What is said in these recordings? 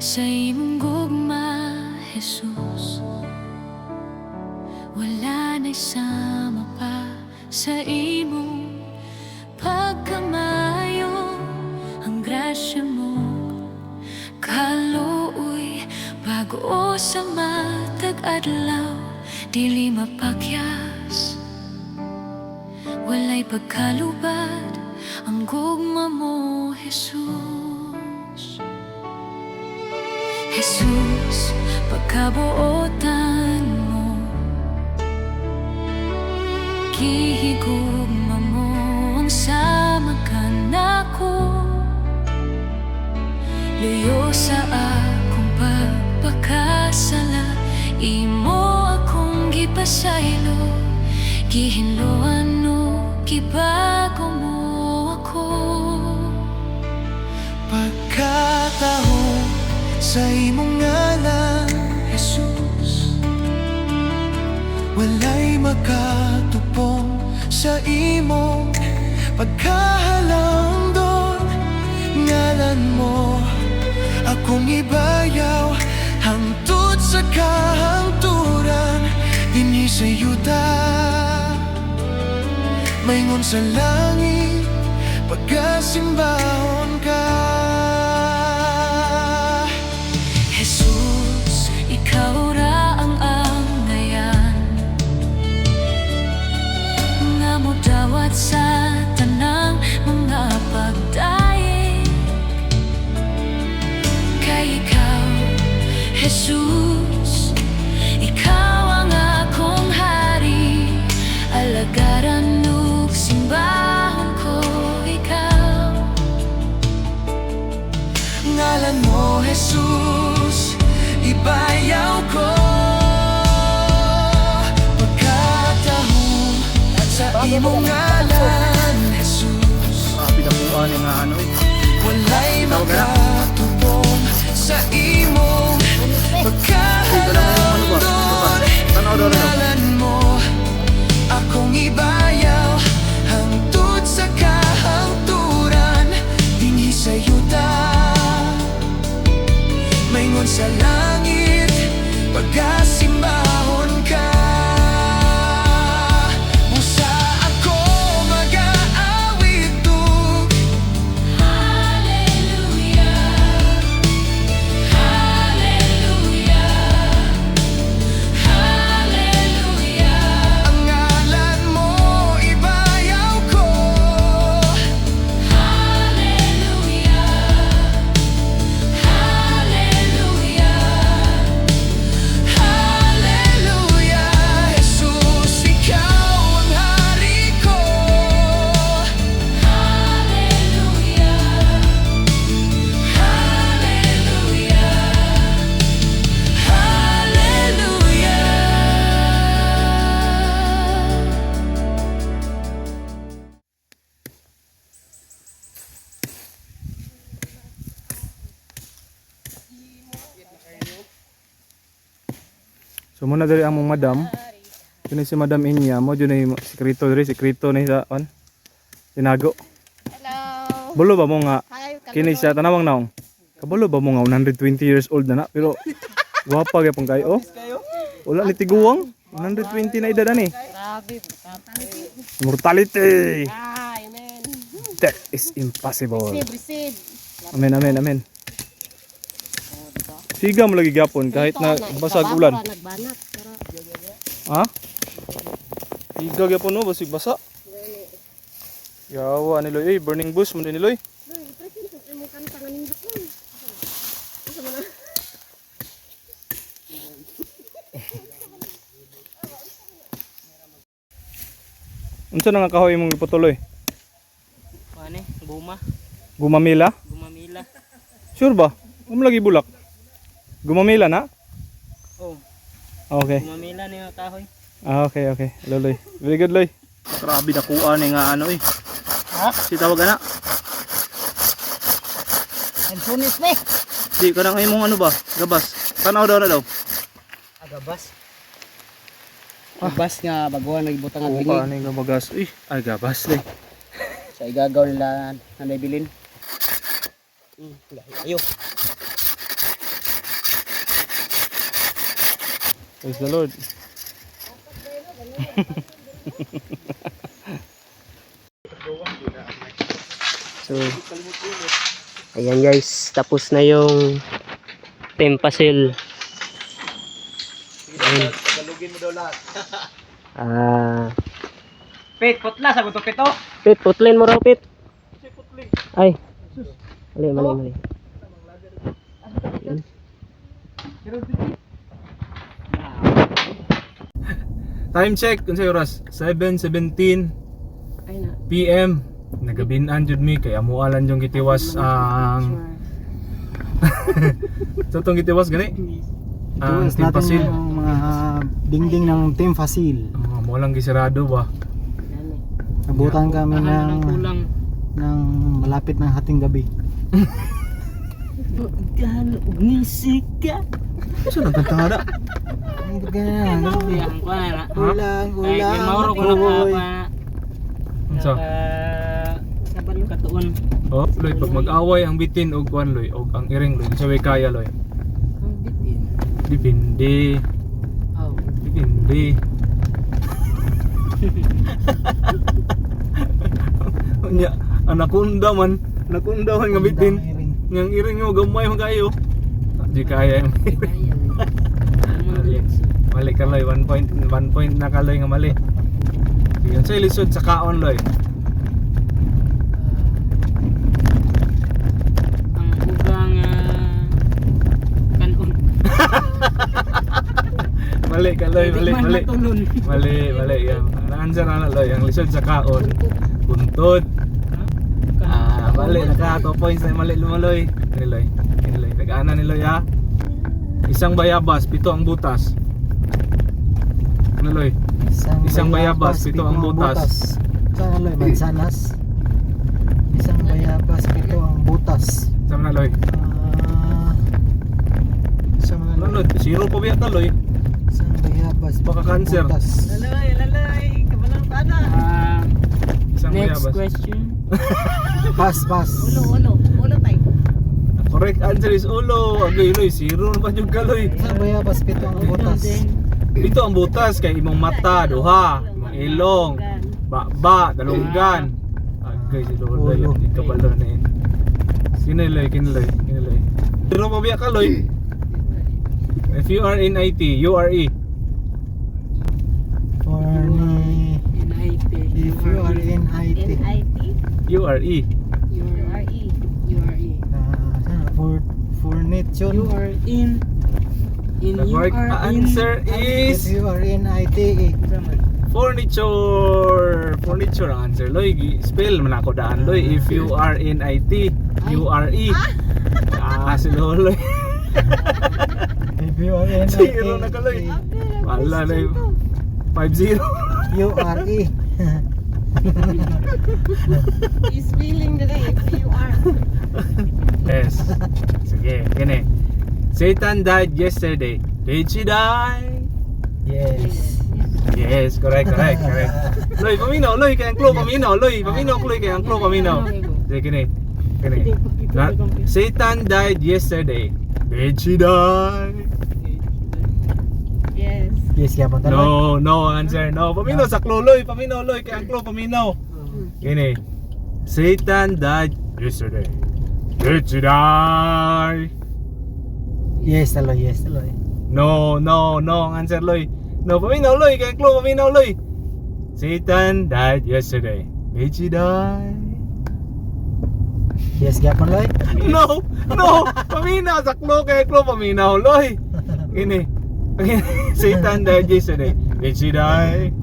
Sa imong gugma, Jesus, wala na'y sama pa. Sa imong pagkamayo, ang grasya mo, kaluoy, bago sa matag adlaw, dili mapakyas. Walay pagkalubad ang gugma mo, Jesus. Jesus, pagkabuotan mo, gihigugma mo ang sama kanako. Luyo sa akong pagpakasala, imo akong gipasaylo. Gihinloan ug gibago mo ako. Pagkatahom sa imong ngalan, Jesus, walay makatupong sa imong pagkahalangdon. Ngalan mo akong ibayaw hangtod sa kahangturan, dinhi sa yuta maingon sa langit, pagkasimbahon ka. Jesus, ikaw ra ang angayan nga modawat sa tanang mga pagdayeg. Kay ikaw, Jesus, ikaw ang akong hari. Alagaran ug simbahon ko ikaw. Ngalan mo, Jesus, ibayaw ko. Pagkatahom sa imong ngalan, Jesus, Pinakuha ni nga ano eh. walay makatupong sa imong pagkahalangdon. Tanaw daw na. Ngalan mo akong ibayaw hangtod sa kahangturan, dinhi sa yuta maingon sa langit, pagkasimbahon ka. Busa ako mag-aawit ug Hallelujah, Hallelujah, Hallelujah. Ang ngalan mo ibayaw ko. Hallelujah, Hallelujah, Hallelujah, Jesus, ikaw ang hari ko. Hallelujah, Hallelujah, Hallelujah. So muna diri ang mong madam. Kini si Madam Inya mo jud na sekreto diri, sekreto ni sa on. Tinago. Hello. Bulo ba mo nga Hi, kini siya tanawang naong. Kabalo ba mo nga 120 years old na na pero gwapa gyapon kayo, oh. Wala ni tiguang. 120 na edad ani. Grabe. Mortality. Ah, amen. Death is impossible. Receive, receive. Amen, amen, amen. Siga mo lagi gyapon kahit na basag ulan. Nagbanat. Pero Ha? Siga gyapon no, basig basa. Yawa ni Loy, eh, burning bush mo ni Loy. Loy, present sa imong kanta nga nindot man. Asa man na? Unsa na nga kahoy imong giputuloy? Ano eh? Guma. Gumamela? Gumamila. Sure ba? Mo lagi bulak. Gumamela na? Oh, Okay. gumamila ni nga kahoy. Ah, okay. Hello, Loy. Very good, Loy. Grabe nakuha ni nga ano eh. Ha? Si tawag ana. Ansunis ni. Di ka nang imong ano ba? Gabas. Tanaw daw na daw. Agabas. Agabas nga baguhan nagbutang ang Oo bingig ka ni nga bagas. Eh, ay gabas le. sa igagaw nila na naibilin. Lahi ayo. Praise the Lord. So, ayan guys, tapos na yung tempasil. Ayan. Ah, Pit, putla sa gusto pito. Pit, putlin mo raw, Pit. Ay. Mali, mali, mali. Time check, unsay oras? 7:17 Ay na. PM. Nagabinan jud mi kay amualan yung gitiwas ang sa tong gitiwas gani. Ang Tuwas Team natin Pasil. yung mga dingding ng Team Fasil. Oh, mo lang gisirado ba. Nabutan kami ng, Kulang. ng malapit ng hating gabi. Sa nang kanta na? Ang ganyan. Ang kuha na. Ulang, Ay, ulang. kay Mauro ko na Uy. pa. Unsa? Katuon. Oh, loy, pag mag-away ang bitin og kuan, loy, og ang iring, loy, sa way kaya, loy? Ang bitin. Depende. Oh. Depende. Unya, anakunda man, anakunda man nga bitin. Ngang iring mo gamay man kayo. Di kaya yung mali. Mali ka, loy, 1 point, 1 point na ka, loy, nga mali. Sige, unsay lisod sa kaon, loy? Ang ugang kanon. Mali ka, loy, mali, Di man mali. matulon. Mali, mali. Yan. Ang answer na, loy, ang lisod sa kaon, buntod. Ah, mali naka 2 points na mali lumaloy. Niloy. Niloy. Nag-ana ni Loy ha. Isang bayabas, pito ang butas. Ano, Loy? Isang bayabas, pito ang butas. Saan, Loy? Mansanas? Isang bayabas, pito ang butas. Sama na, Loy. Ah, sa mga Ano, Loy? Zero pa ba yata, Loy? Isang bayabas, Baka pito ang cancer. butas. Lalay, lalay, kabalang pana. Ah, Isang next bayabas. question. Pass, pass. Ulo, ulo. Ulo tayo. Correct answer is ulo. Agay, Loy, zero na pa jud ka, Loy. Isang bayabas, pito ang butas. Pito ang butas kay imong mata, duha, imong ilong, baba, dalunggan. Agay si Loy, Ulo. di ka balo na yun. Sino, Loy? Kino, Loy? Kino, Loy? Zero pa ba ka, Loy? If you are in IT, you are E. For me, NIT. if you are in IT. N-I-T. U R E. U-R-E. URE. Ah, sana, for furniture. You are in The you correct are in answer If is you are in IT, eh. furniture. Furniture ang answer, Loy. Spell man ako daan, Loy. If you are in IT, U R E. Ah, si Loloy. If you are in Zero na ka, Loy. Wala na yun. 5-0. U R E. He's feeling the day if you are. Yes. Sige, gini. Satan died yesterday. Did she die? Yes. Yes, correct, correct, correct. Loy, paminaw, Loy, kay ang clue, paminaw, Loy, paminaw, Loy, kay ang clue, paminaw. Sige, gini. Gini. Satan died yesterday. Did she die? Yes. Yes, kaya pa No, no answer, no. Paminaw sa clue, Loy, paminaw, Loy, kay ang clue, paminaw. Gini. Satan died yesterday. Did she die? Yes, taloy, yes, taloy. No, no, no. Ang answer, Loy. No, paminaw, Loy. Kaya clue, paminaw, Loy. Satan died yesterday. Did she die? Yes, kaya pa, Loy. No, no. Paminaw sa clue, kaya clue, paminaw, Loy. Gini. Satan died yesterday. Did she die?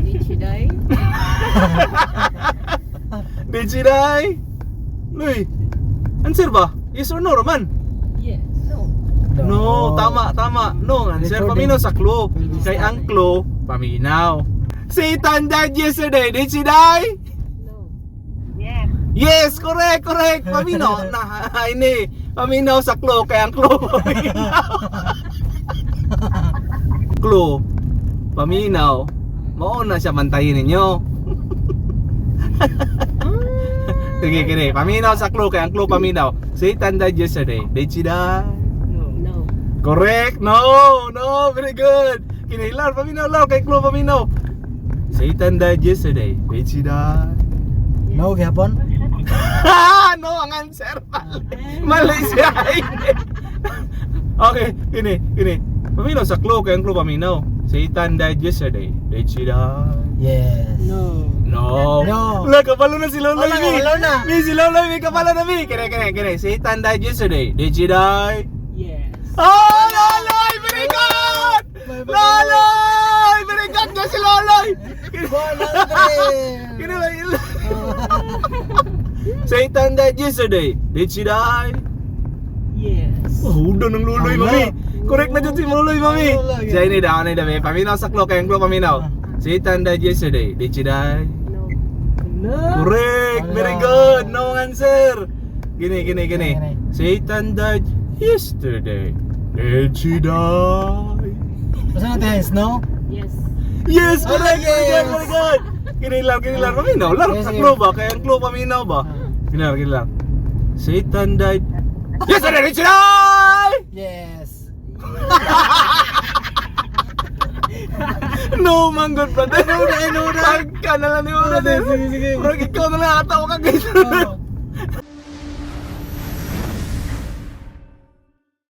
Did she die? Did she die? Loy. Answer ba? Yes or no, Roman? Yes. No. No, tama, tama. No, ang answer, Recording. paminaw sa clue. Will be Kay ang clue, paminaw. Satan died yesterday. Did she die? No. Yes, correct, correct. Paminaw na ini. Paminaw sa clue kay ang clue paminaw. Clue paminaw. Mao na siya bantayin ninyo. Sige, kini. Paminaw sa clue kay ang clue paminaw. Satan died yesterday. Did she die? No. No. Correct. No, very good. Kini lar paminaw lar kay clue paminaw. Satan died yesterday. Did she die? No, gihapon? No, ang answer mali. Mali siya. Okay, kini, kini. Paminaw sa clue kay ang clue paminaw. Satan died yesterday. Did she die? Yes. No. No. No. Wala, kabalo na si Loloy. Wala, Mi. kabalo na. Mi, si Loloy, mi, kabalo na, mi. Kini, kini, kini. Satan died yesterday. Did she die? Yes. Oh, Loloy! Very good! Loloy! Very good na si Loloy! 100! Kini lang ila. Satan died yesterday. Did she die? Yes. Oh, hudo ng Loloy, Ano? mami. Correct na dyan si Loloy, mami. Loloy. Siya ini daw, ini dami. Paminaw sa clue, kayang clue paminaw. Satan died yesterday. Did she die? No. No. Correct! Very Ala. good! No answer! Gini, gini, gini. Gini. Satan died yesterday. Did she die? Basta natin hens, no? Yes. Yes! Correct! Ah, Very good! yes. Very good! Gini lang, gini lang. Paminaw lang. Yes, Sa yes. clue ba? Kaya ang clue paminaw ba? Gini lang, gini lang. Satan died yesterday! Did she die? Yes. No, man, good brother. No, na, no, na. Pagka na lang ni Una din. Sige, sige. Murag ikaw na lang ataw ka guys. Oo.